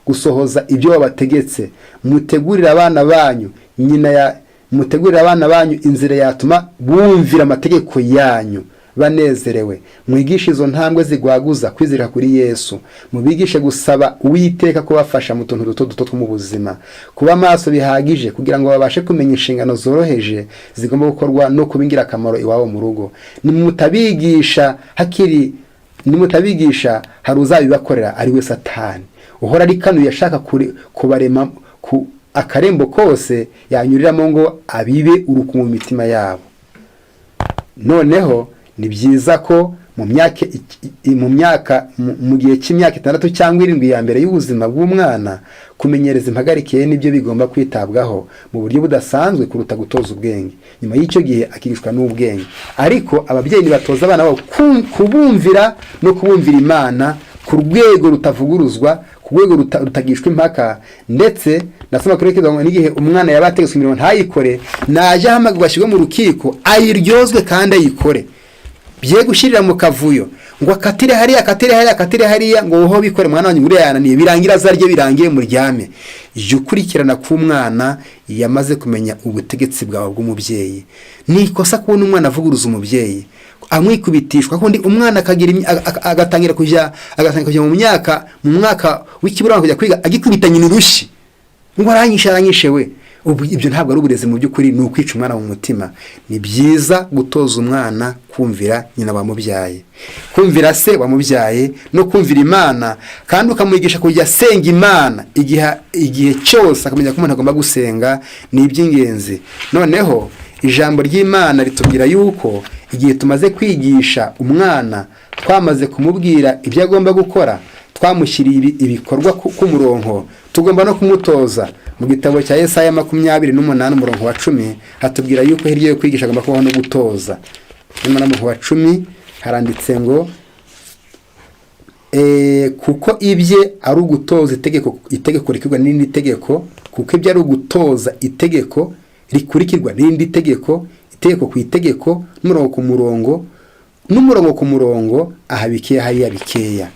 gusohoza ibyo wabategetse. Mutegurire abana banyu nyina ya mutegurire abana banyu inzira yatuma bumvira amategeko yanyu banezerewe. Mwigishe izo ntambwe zigwaguza kwizera kuri Yesu. Mubigishe gusaba Uwiteka kubafasha mu tuntu duto duto two mu buzima, kuba maso bihagije kugira ngo babashe kumenya inshingano zoroheje zigomba gukorwa no kuba ingirakamaro iwabo mu rugo. Nimutabigisha hakiri, nimutabigisha hari uzabibakorera, ari we Satani, uhora arikanuye ashaka kubarema ku akarembo kose yanyuriramo ngo abibe urukumu mu mitima yabo. Noneho ni byiza ko mu myaka mu gihe cy'imyaka 6 cyangwa 7 ya mbere y'ubuzima bw'umwana, kumenyereza impagarike ye nibyo bigomba kwitabwaho mu buryo budasanzwe kuruta gutoza ubwenge. Nyuma y'icyo gihe akigishwa n'ubwenge. Ariko ababyeyi ntibatoza abana babo kubumvira no kubumvira Imana ku rwego rutavuguruzwa, ku rwego rutagishwa impaka. Ndetse nasoma kuri kino ngo n'igihe umwana yaba ategetswe imirimo ntayikore, najya ahamagarwa ashyirwe mu rukiko ayiryozwe kandi ayikore. Bye gushyirira mu kavuyo ngo akatire hariya, akatire hariya, akatire hariya, ngo wowe bikore, mwana wanjye uriya yananiye, birangira azarye, birangiye muryame. Jya ukurikirana ko umwana yamaze kumenya ubutegetsi bwawe bw'umubyeyi. Ni ikosa kubona umwana avuguruza umubyeyi, amwikubitishwa kundi, umwana akagira agatangira kujya mu mwaka w'ikiburamwaka kujya kwiga agikubita nyina urushyi ngo aranyishe, aranyishe we. Ubu ibyo ntabwo ari uburezi mu by'ukuri, ni ukwica umwana mu mutima. Ni byiza gutoza umwana kumvira nyina wamubyaye, kumvira se wamubyaye no kumvira Imana, kandi ukamwigisha kujya asenga Imana igihe cyose, akamenya ko umuntu agomba gusenga, ni iby'ingenzi. Noneho ijambo ry'Imana ritubwira yuko igihe tumaze kwigisha umwana, twamaze kumubwira ibyo agomba gukora, twamushyiriye ibikorwa ku murongo, tugomba no kumutoza. Mu gitabo cya Yesaya 28 umurongo wa 10 hatubwira yuko hirya yo kwigisha agomba kubaho no gutoza. Nyamara umurongo wa 10 haranditse ngo Kuko ibye ari ugutoza itegeko, itegeko rikurikirwa n'irindi tegeko, kuko ibyo ari ugutoza itegeko rikurikirwa n'irindi tegeko, itegeko ku itegeko, n'umurongo ku murongo, n'umurongo ku murongo, aha bikeya, hariya bikeya.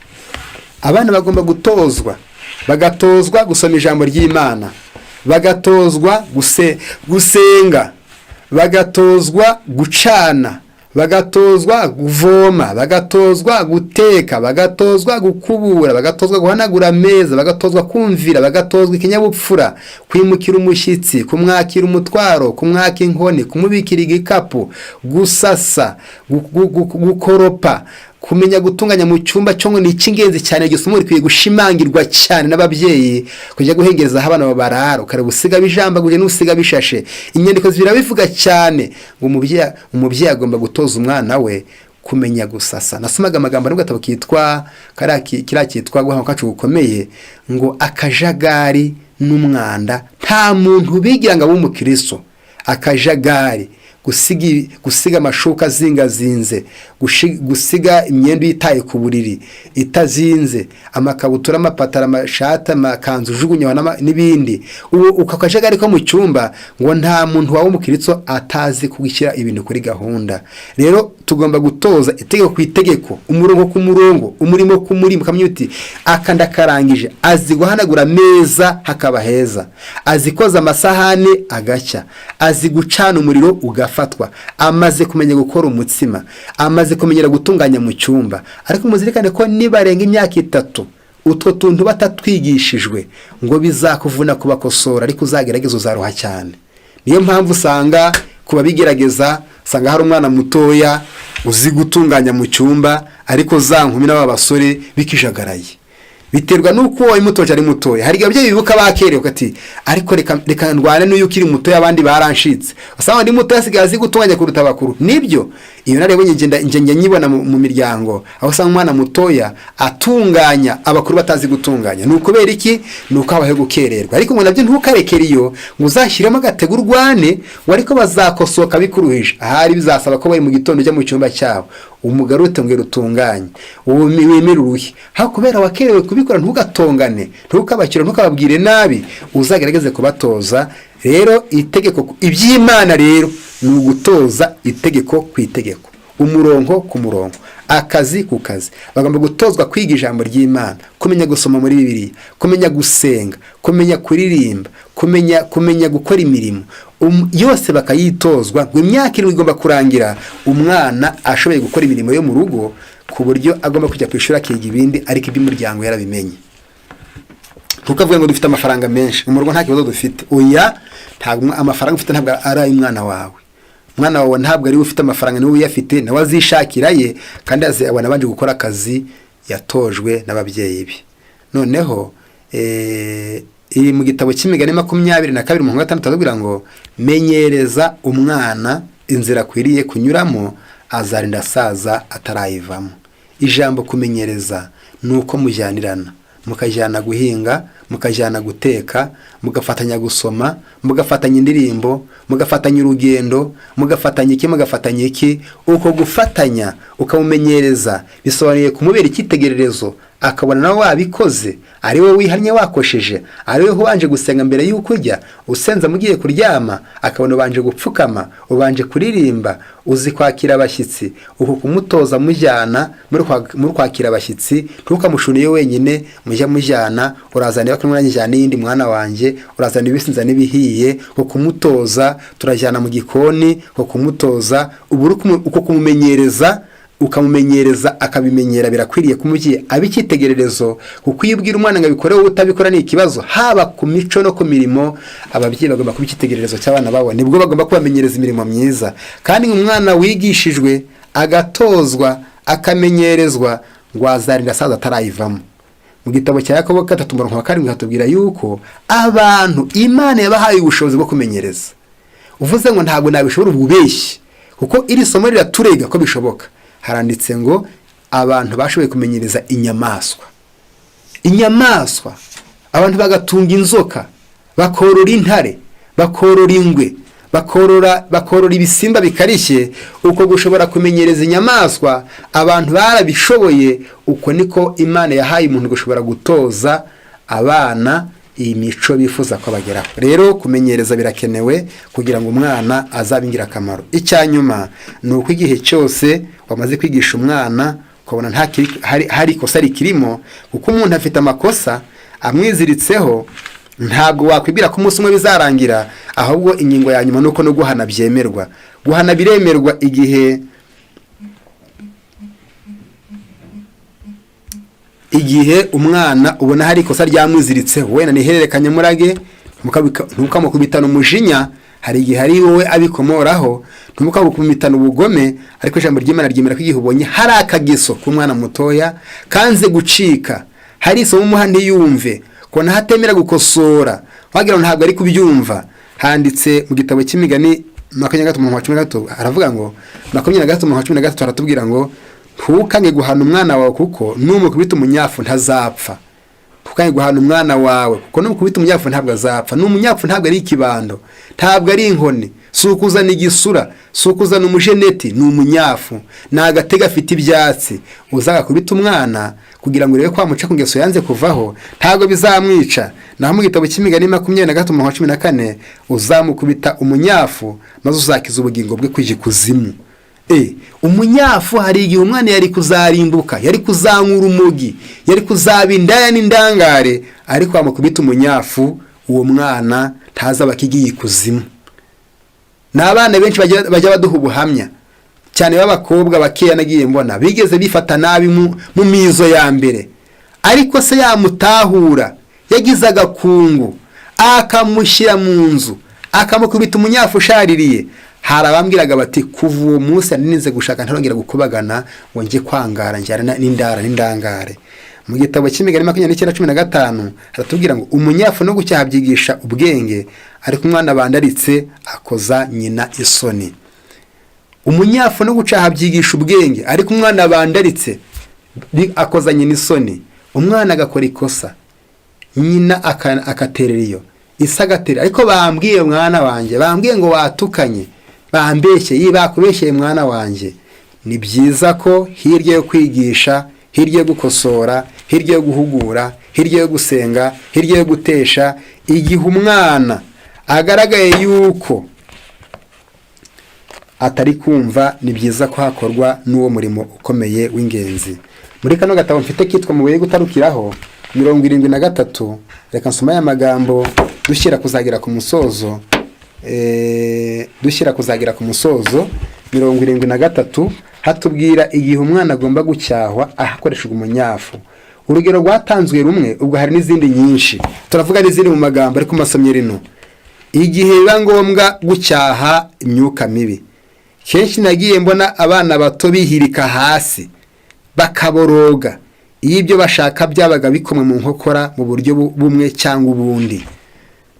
Abana bagomba gutozwa, bagatozwa gusoma ijambo ry'Imana, bagatozwa gusenga, bagatozwa gucana, bagatozwa kuvoma, bagatozwa guteka, bagatozwa gukubura, bagatozwa guhanagura ameza, bagatozwa kumvira, bagatozwa ikinyabupfura, kwimukira umushyitsi, kumwakira umutwaro, kumwaka inkoni, kumubikira igikapu, gusasa, gukoropa, kumenya gutunganya mu cyumba cyo. Ngo ni icy'ingenzi cyane. Iryo somo rikwiye gushimangirwa cyane n'ababyeyi, kujya guhengereza aho abana barara, ukareba usiga bijambaguje n'usiga bishashe. Inyandiko zirabivuga cyane ngo umubyeyi agomba gutoza umwana we kumenya gusasa. Nasomaga amagambo ari mu gatabo kitwa kiriya kitwa Guhanga Kwacu Gukomeye, ngo akajagari n'umwanda nta muntu ubigira ngo abe umukristo. Akajagari, gusiga amashuka azingazinze, gusiga imyenda uyitaye ku buriri itazinze, amakabutura, amapataro, amashati, amakanzu ujugunya n'ibindi, ubu uko akajagari ko mu cyumba, ngo nta muntu waba umukristo atazi gushyira ibintu kuri gahunda. Rero tugomba gutoza itegeko ku itegeko, umurongo ku murongo, umurimo ku murimo. Ukamenya uti aka ndakarangije. Azi guhanagura ameza hakaba heza, azi koza amasahani agacya, azi gucana umuriro ugafatwa, amaze kumenya gukora umutsima, amaze kumenyera gutunganya mu cyumba. Ariko muzirikane ko nibarenga imyaka 3 utwo tuntu batatwigishijwe, ngo bizakuvuna kubakosora, ariko uzagerageza uzaruha cyane. Niyo mpamvu usanga ku babigerageza, usanga hari umwana mutoya uzi gutunganya mu cyumba, ariko za nkumi n'aba basore bikijagaraye. Biterwa n'uko uwo mutoje ari mutoya. Hari igihe ababyeyi bibuka bakerewe ati: "Ariko reka ndwane n'uyu ukiri mutoya, abandi baranshitse." Usanga undi mutoya asigaye azi gutunganya kuruta abakuru. Nibyo, iyo narebonye ngenda njya nyibona mu miryango, aho usanga umwana mutoya atunganya abakuru batazi gutunganya. Ni ukubera iki? Ni uko habayeho gukererwa. Ariko ngo nabyo ntukarekere iyo, ngo uzashyiremo agatego urwane ngo ariko bazakosoka bikuruhije. Ahari bizasaba ko bari mu gitondo ujya mu cyumba cyabo, umugarute ngo rutunganye, wemere uruhe aho kubera wakerewe kubikora. Ntugatongane, ntukabakire, ntukababwire nabi, uzagerageze kubatoza. Rero itegeko, iby'Imana rero ni ugutoza itegeko ku itegeko, umurongo ku murongo, akazi ku kazi. Bagomba gutozwa kwiga ijambo ry'Imana, kumenya gusoma muri Bibiliya, kumenya gusenga, kumenya kuririmba, kumenya gukora imirimo yose bakayitozwa. Ngo imyaka 7 igomba kurangira umwana ashoboye gukora imirimo yo mu rugo, ku buryo agomba kujya ku ishuri akiga ibindi, ariko iby'umuryango yarabimenye. Ntukavuge ngo dufite amafaranga menshi mu rugo, nta kibazo dufite. Oya, ntabwo amafaranga ufite ntabwo ari ay'umwana wawe. Umwana wawe ntabwo ari we ufite amafaranga, niwe uyafite, nawe azishakira ye, kandi azayabona abanje gukora akazi yatojwe n'ababyeyi be. Noneho iri mu gitabo cy'Imigani 22 umurongo wa 6, atubwira ngo: "Menyereza umwana inzira akwiriye kunyuramo, azarinda asaza atarayivamo." Ijambo kumenyereza ni uko mujyanirana, mukajyana guhinga, mukajyana guteka, mugafatanya gusoma, mugafatanya indirimbo, mugafatanya urugendo, mugafatanya iki, mugafatanya iki. Uko gufatanya ukamumenyereza bisobanuye kumubera icyitegererezo, akabona nawe wabikoze, ari wowe wihannye wakosheje, ari wowe ubanje gusenga mbere y'uko ujya, usenza mugiye kuryama, akabona ubanje gupfukama, ubanje kuririmba, uzi kwakira abashyitsi. Uku kumutoza mujyana muri kwakira abashyitsi, ntukamushuniye wenyine, mujya mujyana, urazana niba kumwe nanjye n'iyindi, mwana wanjye, urazana ibisinza n'ibihiye. Uko kumutoza, turajyana mu gikoni, uko kumutoza ubu uko kumumenyereza, ukamumenyereza akabimenyera. Birakwiriye ko umubyeyi aba icyitegererezo, kuko iyo ubwira umwana ngo abikore wowe utabikora ni ikibazo. Haba ku mico no ku mirimo, ababyeyi bagomba kuba icyitegererezo cy'abana babo, nibwo bagomba kubamenyereza imirimo myiza. Kandi umwana wigishijwe, agatozwa, akamenyerezwa, ngo azarinda asaza atarayivamo. Mu gitabo cya Yakobo 3 umurongo wa 7 hatubwira yuko abantu Imana yabahaye ubushobozi bwo kumenyereza. Uvuze ngo ntabwo nabishobora, ububeshyi, kuko iri somo riraturega ko bishoboka. Haranditse ngo abantu bashoboye kumenyereza inyamaswa, inyamaswa, abantu bagatunga inzoka, bakorora intare, bakorora ingwe, Bakorora ibisimba bikarishye. Uko gushobora kumenyereza inyamaswa abantu barabishoboye. Uko niko Imana yahaye umuntu gushobora gutoza abana iyi mico bifuza ko bageraho. Rero kumenyereza birakenewe kugira ngo umwana azabe ingirakamaro. Icya nyuma ni uko igihe cyose wamaze kwigisha umwana ukabona nta hari ikosa rikirimo, kuko umuntu afite amakosa amwiziritseho, ntabwo wakwibwira ko umunsi umwe bizarangira. Ahubwo ingingo ya nyuma ni uko no guhana byemerwa. Guhana biremerwa igihe umwana ubona hari ikosa ryamwiziritseho, wenda ni ihererekanyamurage, ntukamukubitane umujinya. Hari igihe ari wowe abikomoraho. Ntukamukubitane ubugome, ariko ijambo ry'Imana ryemera ko igihe ubonye hari akageso k'umwana mutoya kanze gucika, hari isomo umuha ntiyumve, kubona hatemera gukosora, wagira ngo ntabwo ari kubyumva. Handitse mu gitabo cy'Imigani 23:13, haravuga ngo, 23:13, haratubwira ngo: "Ntukange guhana umwana wawe, kuko numukubita umunyafu ntazapfa." Ntukange guhana umwana wawe, kuko numukubita umunyafu ntabwo azapfa. Ni umunyafu, ntabwo ari ikibando, ntabwo ari inkoni, si ukuzana igisura, si ukuzana umujeneti, ni umunyafu, ni agate gafite ibyatsi. Uzagakubita umwana kugira ngo urebe ko wamuca ku ngeso yanze kuvaho, ntabwo bizamwica. Naho mu gitabo cy'Imigani 23:14, uzamukubita umunyafu maze uzakiza ubugingo bwe kujya ikuzimu. Umunyafu, hari igihe umwana yari kuzarimbuka, yari kuzanyura urumogi, yari kuzaba indaya n'indangare, ariko wamukubita umunyafu, uwo mwana ntazaba akigiye ikuzimu. Ni abana benshi bajya baduha ubuhamya, cyane b'abakobwa bakeya nagiye mbona bigeze bifata nabi mu mizo ya mbere, ariko se yamutahura yagize agakungu, akamushyira mu nzu, akamukubita umunyafu ushaririye. Hari abambwiraga bati: "Kuva uwo munsi nanize gushaka, ntarongera gukubagana ngo njye kwangara njyana n'indara n'indangare." Mu gitabo cy'Imigani 29:15 haratubwira ngo: "Umunyafu no gucyaha byigisha ubwenge, ariko umwana bandaritse akoza nyina isoni." Umunyafu no gucyaha byigisha ubwenge, ariko umwana bandaritse akoza nyina isoni. Umwana agakora ikosa, nyina akaterera iyo isi, agatera, ariko bambwiye mwana wanjye, bambwiye ngo watukanye, bambeshye, iyi bakubeshyeye mwana wanjye. Ni byiza ko hirya yo kwigisha, hirya yo gukosora, hirya yo guhugura, hirya yo gusenga, hirya yo gutesha, igihe umwana agaragaye yuko atari kumva, ni byiza ko hakorwa n'uwo murimo ukomeye w'ingenzi. Muri kano gatabo mfite kitwa Mu Buye Gutarukiraho, 73, reka nsome aya magambo dushyira kuzagera ku musozo. Dushyira kuzagera ku musozo, 73, hatubwira igihe umwana agomba gucyahwa ahakoreshejwe umunyafu. Urugero rwatanzwe rumwe, ubwo hari n'izindi nyinshi, turavuga n'izindi mu magambo, ariko masomye rino. Igihe biba ngombwa gucyaha imyuka mibi. Kenshi nagiye mbona abana bato bihirika hasi bakaboroga iyo ibyo bashaka byabaga bikomwe mu nkokora mu buryo bumwe cyangwa ubundi.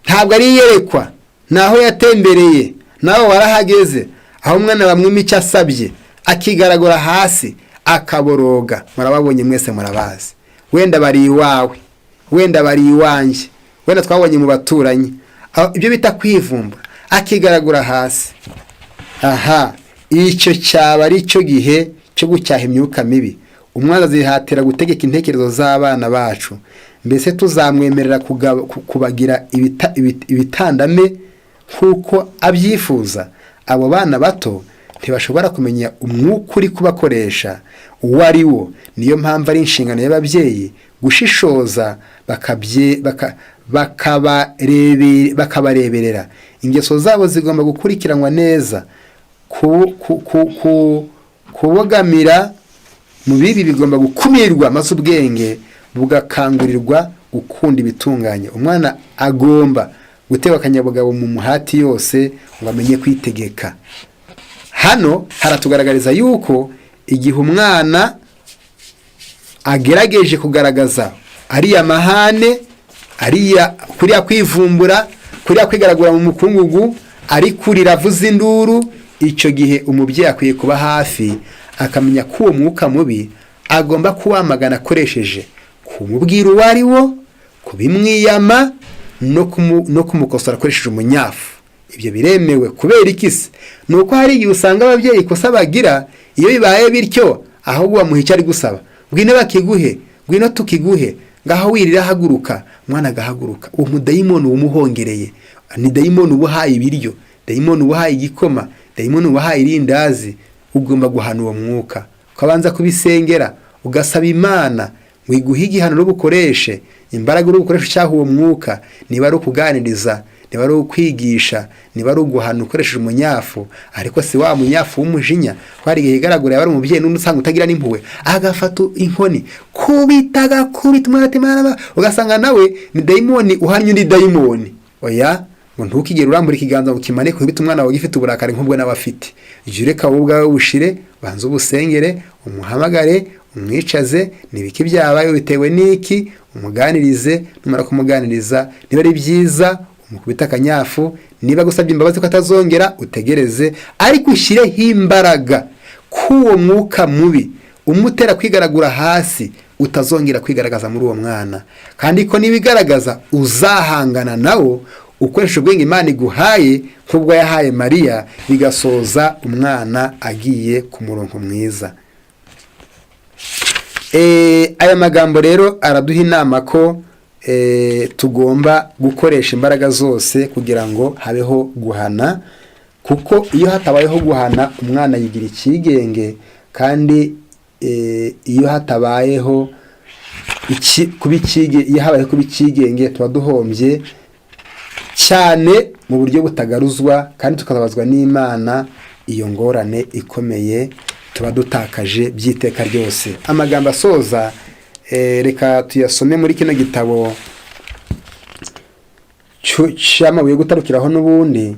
Ntabwo ari iyerekwa, naho yatembereye, nawe warahageze, aho umwana bamwima icyo asabye akigaragura hasi akaboroga. Murababonye mwese, murabazi, wenda bari iwawe, wenda bari iwanjye, wenda twabonye mu baturanyi. Ibyo bita kwivumbura, akigaragura hasi. Aha icyo cyaba ari cyo gihe cyo gucyaha imyuka mibi. Umwana azihatira gutegeka intekerezo z'abana bacu. Mbese tuzamwemerera kubagira ibitandame nk'uko abyifuza? Abo bana bato ntibashobora kumenya umwuka uri kubakoresha uwo ari wo. Niyo mpamvu ari inshingano y'ababyeyi gushishoza, bakabareberera. Ingeso zabo zigomba gukurikiranwa neza. Kubogamira mu bibi bigomba gukumirwa, maze ubwenge bugakangurirwa gukunda ibitunganye. Umwana agomba gutewa akanyabugabo mu muhati yose ngo amenye kwitegeka. Hano haratugaragariza yuko igihe umwana agerageje kugaragaza ariya mahane, ariya kuriya kwivumbura, kuriya kwigaragura mu mukungugu, ari kurira avuza induru, icyo gihe umubyeyi akwiye kuba hafi, akamenya ko uwo mwuka mubi agomba kuwamagana akoresheje kumubwira uwo ari wo, kubimwiyama no kumukosora akoresheje umunyafu. Ibyo biremewe. Kubera iki se? Ni uko hari igihe usanga ababyeyi ikosa bagira, iyo bibaye bityo ahubwo bamuha icyo ari gusaba: "Ngwino bakiguhe, ngwino tukiguhe, ngaho wirira, haguruka." Umwana agahaguruka. Uwo mudayimoni umuhongereye ni dayimoni uba uhaye ibiryo, dayimoni uba uhaye igikoma, dayimoni uba uhaye irindazi. Ugomba guhana uwo mwuka, ukabanza kubisengera, ugasaba Imana ngo iguhe igihano n'ubukoreshe imbaraga uri bukoreshe ucyaha uwo mwuka. Niba ari ukuganiriza, niba ari ukwigisha, niba ari uguhana ukoresheje umunyafu, ariko si wa munyafu w'umujinya, ko hari igihe igaragara yaba ari umubyeyi n'undi usanga utagira n'impuhwe, agafata inkoni, kubita, agakubita umwana ati "Mwana", ugasanga nawe ni dayimoni uhannye undi dayimoni. Oya, ngo ntukigere urambura ikiganza ngo kimanike ukubite umwana wawe ugifite uburakari nk'ubwo nawe afite. Jya ureka wowe ubwawe bushire, banza ubusengere, umuhamagare, umwicaze: "Nibiki byabaye? Bitewe n'iki?" Umuganirize. Numara kumuganiriza, niba ari byiza umukubita akanyafu. Niba agusabye imbabazi ko atazongera, utegereze, ariko ushyireho imbaraga k'uwo mwuka mubi umutera kwigaragura hasi utazongera kwigaragaza muri uwo mwana, kandi ko nibigaragaza uzahangana nawo ukoresha ubwenge Imana iguhaye nk'ubwo yahaye Mariya, bigasoza umwana agiye ku murongo mwiza. Aya magambo rero araduha inama ko tugomba gukoresha imbaraga zose kugira ngo habeho guhana, kuko iyo hatabayeho guhana umwana yigira icyigenge, kandi iyo hatabayeho kuba iyo habayeho kuba icyigenge, tuba duhombye cyane mu buryo butagaruzwa, kandi tukababazwa n'Imana iyo ngorane ikomeye tuba dutakaje by'iteka ryose. Amagambo asoza, reka tuyasome muri kino gitabo cy'amabuye yo gutarukiraho. N'ubundi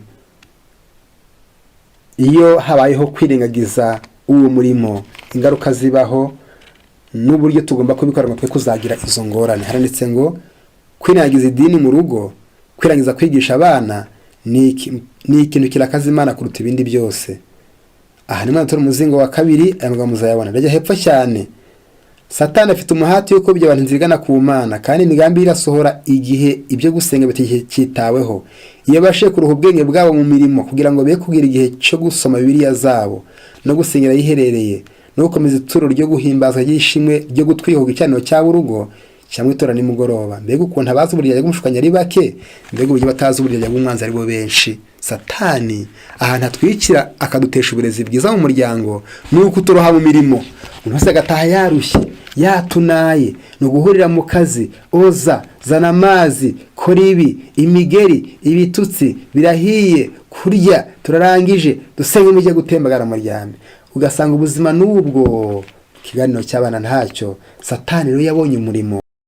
iyo habayeho kwirengagiza uwo murimo, ingaruka zibaho n'uburyo tugomba kubikora ngo twe kuzagira izo ngorane. Haranditse ngo: "Kwirengagiza idini mu rugo, kwirengagiza kwigisha abana, ni ikintu kirakaza Imana kuruta ibindi byose." Aha ni mwana umuzingo wa kabiri, aya magambo muzayabona. Ndajya hepfo cyane. Satani afite umuhati wo kuyobya abantu inzira igana ku Mana, kandi imigambi ye irasohora igihe ibyo gusenga bitakitaweho. Iyo abashije kuruha ubwenge bwabo mu mirimo kugira ngo be kugira igihe cyo gusoma Bibiliya zabo no gusengera yiherereye no gukomeza ituro ryo guhimbaza ry'ishimwe ryo gutwika ku gicaniro cyaba urugo cyangwa itora nimugoroba. Mbega ukuntu abazi uburyarya bw'umushukanyi ari bake! Mbega uburyo batazi uburyarya bw'umwanzi ari bo benshi! Satani ahantu atwikira akadutesha uburezi bwiza mu muryango ni uko uturoha mu mirimo. Umuntu wese agataha yarushye, yatunaye, ni uguhurira mu kazi: oza, zana amazi, kora ibi, imigeri, ibitutsi, birahiye, kurya turarangije, dusenge, mujye gutembagara muryame. Ugasanga ubuzima n'ubwo, ikiganiro cy'abana ntacyo. Satani rero yabonye umurimo.